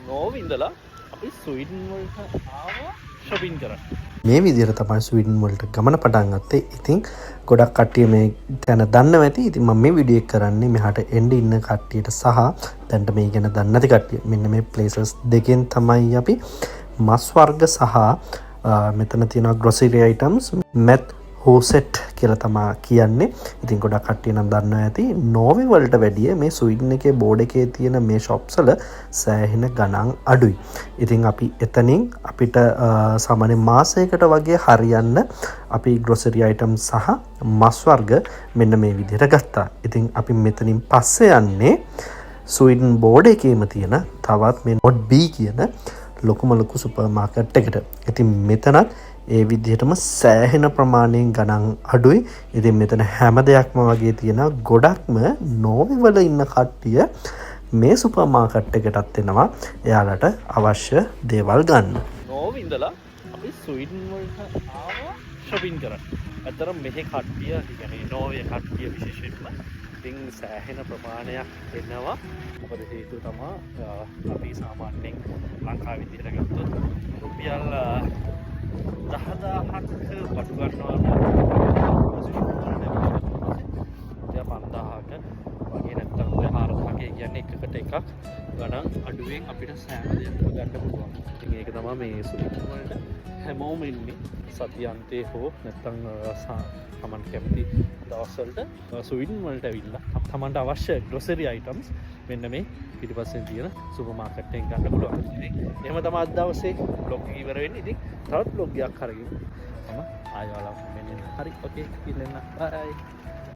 Norway ඉඳලා අපි Sweden වලට ආවා ෂොපින් කරන්න. මේ විදිහට තමයි ස්වීඩන් වලට ගමන පටන් ගත්තේ. ඉතින් ගොඩක් කට්ටිය මේ තැන දන්නව ඇති. ඉතින් මම මේ වීඩියෝ එක කරන්නේ මෙහාට එන්න ඉන්න කට්ටියට සහ දැන්ට මේ ගැන දන්නේ නැති කට්ටිය. මෙන්න මේ ප්ලේසස් දෙකෙන් තමයි අපි මස් වර්ග සහ මෙතන තියෙනවා ග්‍රොසරි අයිටම්ස්, මැට් හූසෙට් කියලා තමා කියන්නේ. ඉතින් ගොඩක් කට්ටිය නම් දන්නවා ඇති, නෝර්වේ වලට වැඩිය මේ ස්වීඩන් එකේ බෝඩ් එකේ තියෙන මේ ෂොප්ස් වල සෑහෙන ගණන් අඩුයි. ඉතින් අපි එතනින් අපිට සාමාන්‍ය මාසයකට වගේ හරියන්න අපි ග්‍රොසරි අයිටම් සහ මස් වර්ග මෙන්න මේ විදිහට ගත්තා. ඉතින් අපි මෙතනින් පස්සේ යන්නේ ස්වීඩන් බෝඩ් එකේම තියෙන තවත් මේ නෝඩ්බී කියන ලොකුම ලොකු සුපර් මාකට් එකට. ඉතින් මෙතනත් ඒ විදිහටම සෑහෙන ප්‍රමාණයෙන් ගණන් අඩුයි. ඉතින් මෙතන හැම දෙයක්ම වගේ තියෙන, ගොඩක්ම නෝර්වේ වල ඉන්න කට්ටිය මේ සුපර් මාකට් එකටත් එනවා එයාලට අවශ්‍ය දේවල් ගන්න. නෝවේ ඉඳලා අපි ස්වීඩන් වලට ආවා ෂොපින් කරන්න. ඇත්තටම මෙහෙ කට්ටිය, ඒ කියන්නේ නෝර්වේ කට්ටිය විශේෂයෙන්ම ඉතින් සෑහෙන ප්‍රමාණයක් එනවා. මොකද හේතුව තමා අපි සාමාන්‍යයෙන් ලංකාවේ විදිහට ගත්තොත් රුපියල් 10,000ක් බඩු ගන්නවා නම් ස්වීඩන් වලට රුපියල් 5,000ක වගේ, නැත්තම් රුපියල් 4,000ක, ඒ කියන්නේ එකකට එකක් ගණන් අඩුවෙන් අපිට සෑම දෙයක්ම ගන්න පුළුවන්. ඉතින් ඒක තමයි මේ ස්වීඩන් වලට හැමෝම එන්නේ සති අන්තයේ හෝ නැත්තම් තමන් කැමති දවස්වලට ස්වීඩන් වලට ඇවිල්ලා තමන්ට අවශ්‍ය ග්‍රොසරි අයිටම්ස් මෙන්න මේ පිටිපස්සෙන් තියෙන සුපර් මාකට් එකෙන් ගන්න පුළුවන්. ඉතින් එහෙම තමයි අද දවසේ ව්ලොග් එක ඉවර වෙන්නේ. ඉතින් තවත් ව්ලොග් එකක් අරගෙන මම ආයෙ ඔයාලව මෙන්න. හරි, ඕකේ, ඉතින් එන්න. බයි.